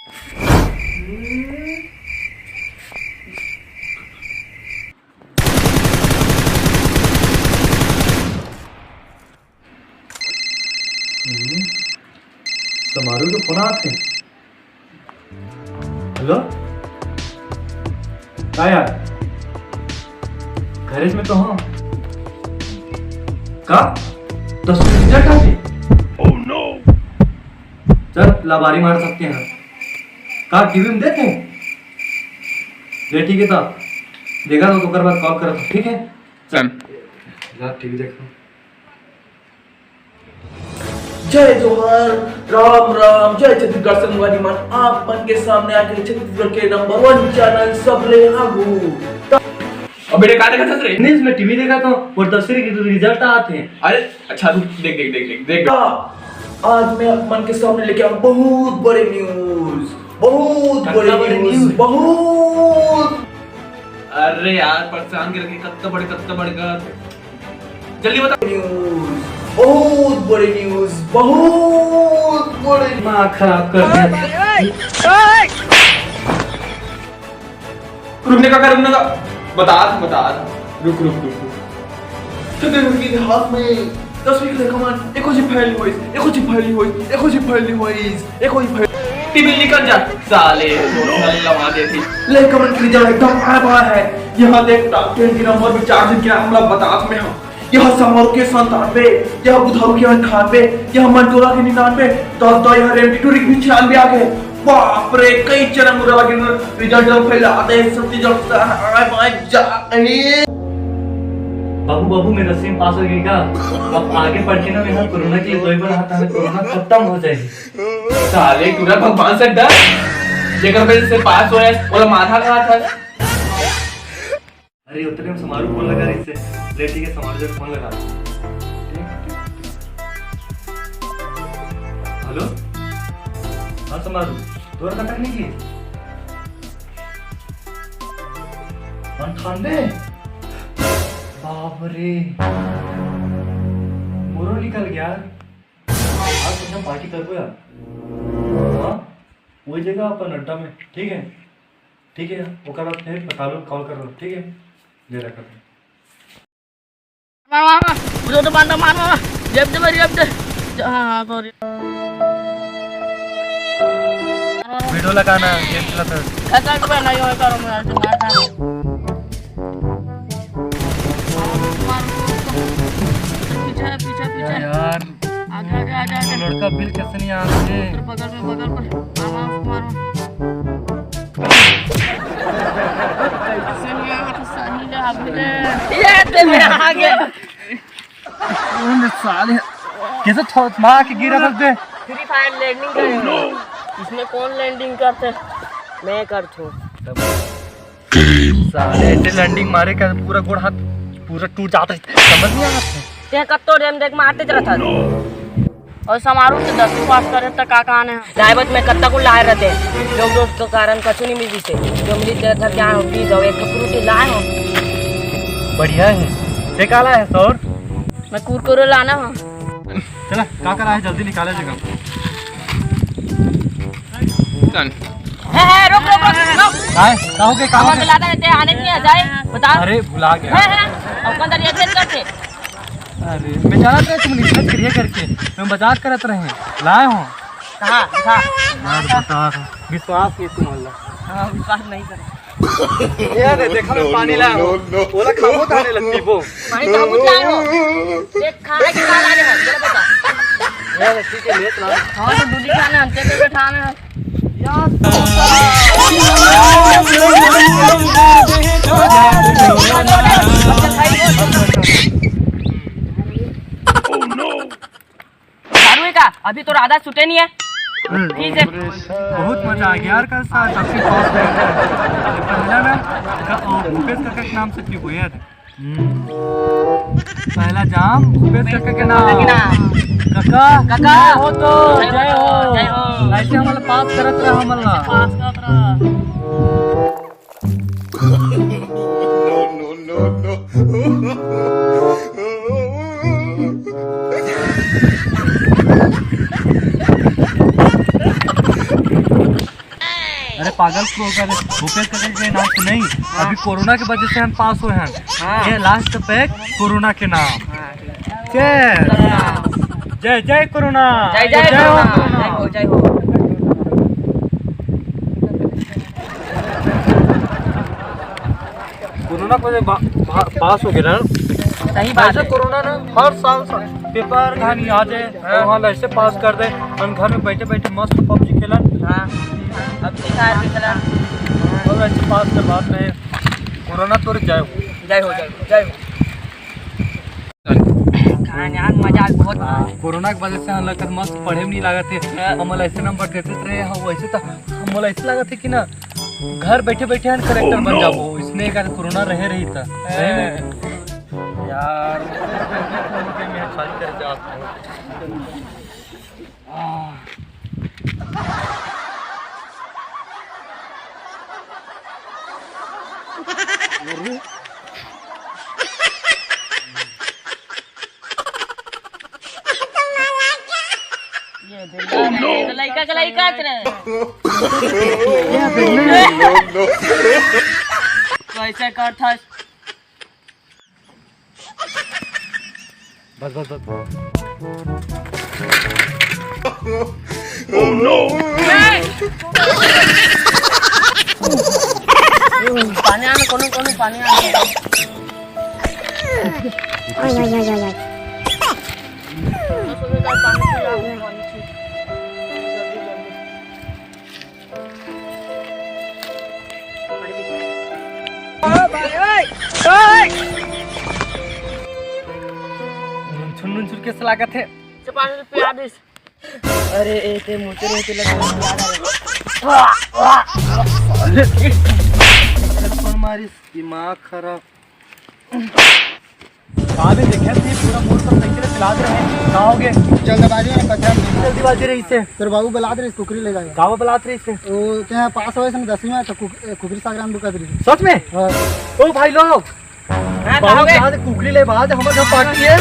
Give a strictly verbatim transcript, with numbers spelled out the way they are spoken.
हम्म, समारू के फोन आत हे। हेलो, का यार, गैरेज में तो हूँ। का? दसवीं रिजल्ट आ गए? Oh no! चल, लाबारी मार सकते हैं। का टीवी में देखे? ले, ठीक है, तब देखा तो ओकर बाद कॉल करत हूँ, ठीक है? चल। जा, टीवी देखा। जय जोहार, राम राम, जय छत्तीसगढ़ संगवारी मन। आप मन के सामने आके छत्तीसगढ़ के नंबर वन चैनल सबले आगू। अबे, का देखत हस रे? नहीं, मैं टीवी देखा था और दसवीं के रिजल्ट आत हे। अरे अच्छा, रुक, देख देख देख देख देख। आज मैं आप मन के सामने लेके आया बहुत बड़े न्यूज, बहुत बड़े न्यूज, बहुत। अरे यार, परेशान करके कत्ता बड़े, कत्ता बड़े का। जल्दी बता। न्यूज, बहुत बड़े न्यूज, बहुत बड़े। दिमाग खराब कर दिया। रुकने का, रुकने का। बता, बता। रुक, रुक, रुक, रुक। छत्तीसगढ़ के इतिहास में दसवीं के लइका मन एको झी फेल होइस, एको झी फेल होइस, एको झी फेल होइस, एको झी फेल। टीवी निकल जा, साले, साले लगा दे थी। लइका मन के रिजल्ट एकदम आय बाय है। यहाँ देख, टॉप टेन के नंबर में चार झन के नाम ला बतात में हम। यह समारू के संतानवे, यह बुधारू के अंठानवे, यह मंटोला के निन्यानवे, तो, तो यह रेमटिटोरी के भी छियानवे आ गए। बाप रे, कई चना मुरा लगे रिजल्ट में फैला दे, सत्ती जब आय बाय जा। बाबू, बाबू, मैं दसवीं पास हो गई का? अब आगे पढ़ के ना, मैं कोरोना के लिए दो ही बार हाथ आने, कोरोना खत्म हो जाएगी। साले, पूरा भगवान से डर, जेकर वजह से पास होया, ओला माथा खा था। अरे, उतने में समारू फोन लगा रही से। ले, ठीक है, समारू जब फोन लगा। हेलो, हाँ समारू, तोर कतक नहीं की? अंठानवे? बाप रे, मोरो निकल गया। आज तुमने पार्टी करबो यार। हाँ, वही जगह अपन अड्डा में, ठीक है? ठीक है, ओकर बाद फिर पता लो, कॉल कर लो, ठीक है? ले रखा। मार, मार, मार। उधर तो बांधा, मार, मार, मार। जेब दे, जेब दे। हाँ, हाँ, सॉरी। वीडियो लगाना, गेम खेला था। ऐसा क्यों बनाई हो, करो, मैं ऐसे मार, मार। मार, मार, मार। पीछे, पीछे, पीछे। यार, आगे, आगे, आगे, आगे। लड़का बिल कैसे नहीं आ रहे? बगल में, बगल में। मार, मार, उसको मार, मार। कैसे नहीं आ रहा? सही ले, अभी ले। ये दे, मैं आ गया। कौन साले? कैसे थो-, मार के गिरा था बे? फ्री फायर लैंडिंग करे। इसमें कौन लैंडिंग करते? मैं करथूं। साले ऐसे लैंडिंग मारे का पूरा गोड़ हाथ पूरा टूट जाता है, समझ नहीं आता। ते कत्तो रेम देख मारते जरा था। और समारू से दसवीं पास करे त का कहाने हैं? रायबत में कत्ता को लाए रहते हैं। लोग दोस्त के कारण कछु नहीं मिली थे। जो मिली तेरे घर क्या हो, पी जाओ, एक फ्रूटी लाए हो। बढ़िया है। ते का लाए है, सौर? मैं कुरकुरे लाना हूँ। चला, का करा है, जल्दी निकाले जगह। चल। हे, हे, रुक, रुक, रुक, रुक। काय? का हो गया, का हो आवाज गया? लाता रहते, आने नहीं आ जाए, बता। अरे, भुला गया। हे, हे, अपन तो ये खेल करते। अरे, मैं जानत रहे तुम निकलत करिए करके, मैं मजाक करत रहे, लाए हो। कहाँ? दिखा। यार, बता रहा, विश्वास नहीं तुम अल्लाह। हाँ, विश्वास नहीं करे। ये दे, देखा मैं पानी लाया हूँ। बोला, खाबो ताने लग पीबो। पानी तो हम लाए हो। देख, खा के खा लाने हैं, चलो बता। ये दे, ठीक है, लेत ना। हाँ, तो दूधी खाने अंते पे बैठा में है। यार, दारू है का? अभी तो आदत छूटे नहीं है। ठीक है। बहुत मजा आ गया यार, कल साथ आपके पास में। पहला ना, का-, ओ, भूपेश काका के नाम से पीबो यार। हम्म। पहला जाम भूपेश काका के नाम। काका, काका। जय हो तो, जय हो। जय हो। ऐसे हमला पास करत रहा, हमला। पास करत रहा। पागल को अगर भूपेश कदम के नाम से नहीं, अभी कोरोना के वजह से हम पास हुए हैं। हाँ। ये लास्ट पे कोरोना के नाम। हाँ, ठीक है। जय। कोरोना। जय जय कोरोना। जय जय जय हो कोरोना। कोरोना। जय हो, जय हो। कोरोना को जे बा-, बा-, पास हो गया ना। सही बात ऐसे है। कोरोना ना हर साल सा-, पेपर घानी आ जाए, हाँ। वहाँ ऐसे पास कर दे। हम घर में बैठे बैठे मस्त पबजी खेलन। हाँ। अब फ्री फायर भी खेलन। और ऐसे पास कर बात नहीं। कोरोना तोरे जय हो। जय हो, जय हो, जय हो। खान यार मजाक बहुत। हाँ, कोरोना के वजह से हम लोग का मस्त पढ़े में नहीं लागत है। हाँ। हम लोग ऐसे नंबर देते रहे, हम वैसे तो हम लोग ऐसे लागत है कि ना घर बैठे बैठे हम कलेक्टर बन जाबो। इसने एक कोरोना रहे रही था। सही में। यार, मैं खाली कर जाता हूँ। ये तो लइका के लइका च रहे। कैसे करथस? बस, बस, बस। पानी आने, कोनो, कोनो पानी आने। ओए, ओए, ओए, ओए, ओए। नुनछुन नुनछुन के लागत हे। से पानी तो पिला दिस। अरे, ए, ते मुझे नहीं पिला, पिला दे। अरे, कौन मारिस? दिमाग खराब। बाद में देखे थे, पूरा मोड़ पर साइकिल चला रहे हैं। कहाँ हो गए? जल्दबाजी में पता नहीं। जल्दबाजी रही से। तेरे बाबू बुला दे रहे, कुकरी ले जाएगा। गाँव बुला दे रही से। वो क्या पास हुए इसने दसवीं में, तो कुक-, कुकरी सागरान बुका दे रही। सच में? हाँ। ओ भाई लोग, हाँ, बाबू कहाँ हो गए? कहाँ से कुकरी ले, बाद हमारे घर पार्टी है।